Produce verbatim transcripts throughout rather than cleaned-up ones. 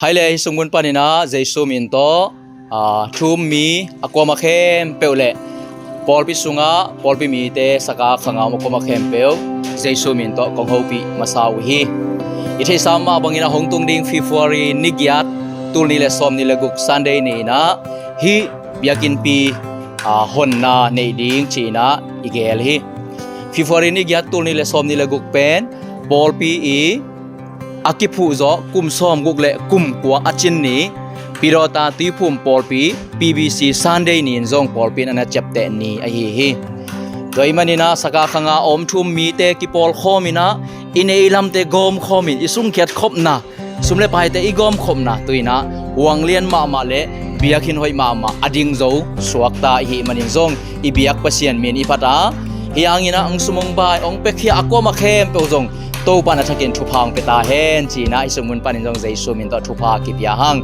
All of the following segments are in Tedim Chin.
Hai le, hih sung mun panin ah Jesu min tawh, aa, thu um mi a kuamah khempeuh le pawlpi sungah pawlpi mite, saka khangam a kuamah khempeuh Jesu min tawh kong hopih masa uh hi. I theihsa mah bangin ah hong tung ding February ni giat, tul nih le sawmnih le guk Sunday ni-in ah hih biakinnpi, aa, honna neih ding ci-in ah i geel hi. February ni giat, tul nih le sawmnih le guk pen pawlpi i a kiphuh zawh kum sawmguk le kum kua a cin ni, Pidawta Tuiphum pawlpi, P B C Sunday ni-in zong pawlpi in a na ciapteh ni ahi hi. Tua ahih manin ah saka khanga a om thu um mite kipawlkhawm in ah, i neih i lamte gawmkhawm in, i sungkhiat khopna, sum le paite i gawmkhopna tu-in ah huang lian mahmah le biakinn hoih mahmah a ding zo suakta i hih manin zong i biak Pasian min i phat a, hih hangin ah hong sum hong bai hong piakhia a kuamah khempeuh zong Topa in a thakin thupha hong pia ta hen ci-in ah i sung mun panin zong Jesu min tawh thupha kipia hang.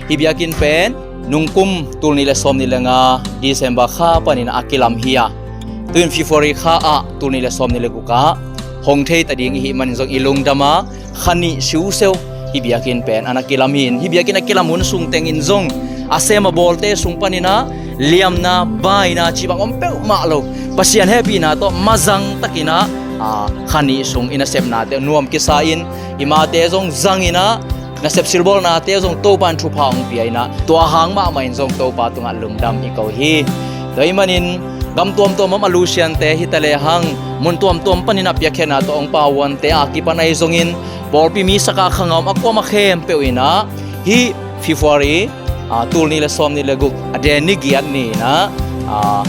Hih biakinn pen nungkum tul nih le sawmnih le nga December kha panin a kilam hi a, tu-in February kha ah, tul nih le sawmnih le guk ah hong thei ta ding i hih manin zong i lungdam a, kha nih siuseu hih biakinn pen a na kilam hi-in, hih biakinn a kilam hun sung tengin zong a sem a bawlte sung panin ah liamna, baina cih bang om peuhmah lo, Pasian hehpihna tawh mazang takin ah, aa, kha nih sung i nasepnate nuam kisa in, i mate zong zang in ah, nasep silbawlnate zong Topa in thupha hong pia in ah, tua hang mahmah in zong Topa tungah lungdam i ko hi. Tua ahih manin gam tuamtuam om a lusiante hi ta lehang, mun tuamtuam panin ah piakkhiatna tawh hong pauante a kipan ahi zongin, pawlpi mi, saka khanga om a kuamah khempeuh in ah hih February, aa, tul nih le sawmnih le guk, a den ni giat ni-in ah, aa,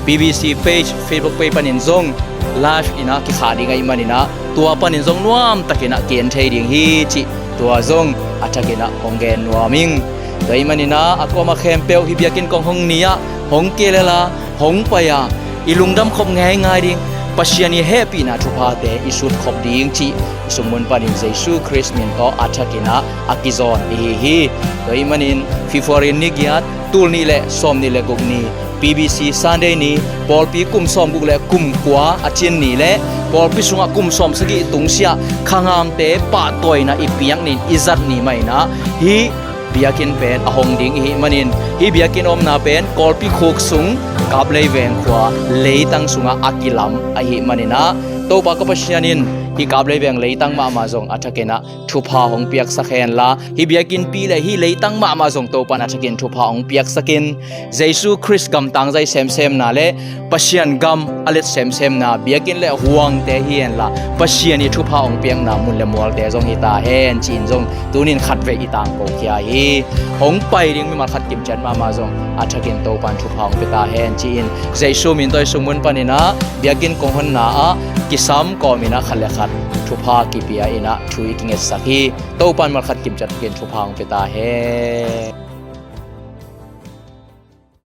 P B C page, Facebook page panin zong live in ah kikhah ding ahih manin ah, tua panin zong nuam takin ah ki-en thei ding hi cih tua zong a thakin ah hong gen nuam ing. Tua ahih manin ah a kuamah khempeuh hih biakinn kong hong ni-a, hong kilel a, hong pai a, i lungdam khop ngeingai ding, Pasian i hehpihna thuphate i sut khop ding cih i sung mun panin Jesu Khrist min tawh a thakin ah a kizawn i hi hi. Tua ahih manin February ni giat, tul nih le sawmnih le guk ni, P B C Sunday ni, pawlpi kum sawmguk le kum kua a cin ni le pawlpi sungah kum sawmsagih tungsiah khangamte pahtawina i piak ni-in i zat ni mah in ah, hih biakinn pen a hong ding i hih manin, hih biakinn omna pen Kawlpi khuk sung Kaplei veng khua leitang sungah a kilam ahih manin ah, Topa ka Pasian in hih Kaplei veng leitang mahmah zong a thakin ah thupha hong piaksak hen la, hih biakinnpi le hih leitang mahmah zong Topa in a thakin thupha hong piaksak in, Jesu Khrist gam tangzai semsemna le Pasian gam a let semsemna biakinn le huangte hi hen la, Pasian i thupha hong piakna mun le mualte zong hi ta hen ci-in zong tuni-in khatvei i tangko khia hi. Hong pai ding mimal khat kimciat mahmah zong a thakin Topa in thupha hong pia ta hen ci-in, Jesu min tawh i sung mun panin ah biakinn kong honna ah kisam kawmin ah khat le khat thupha kipia in ah thu i kingetsak hi. Topa in mal khat kimciat takin thupha hong pia ta hen.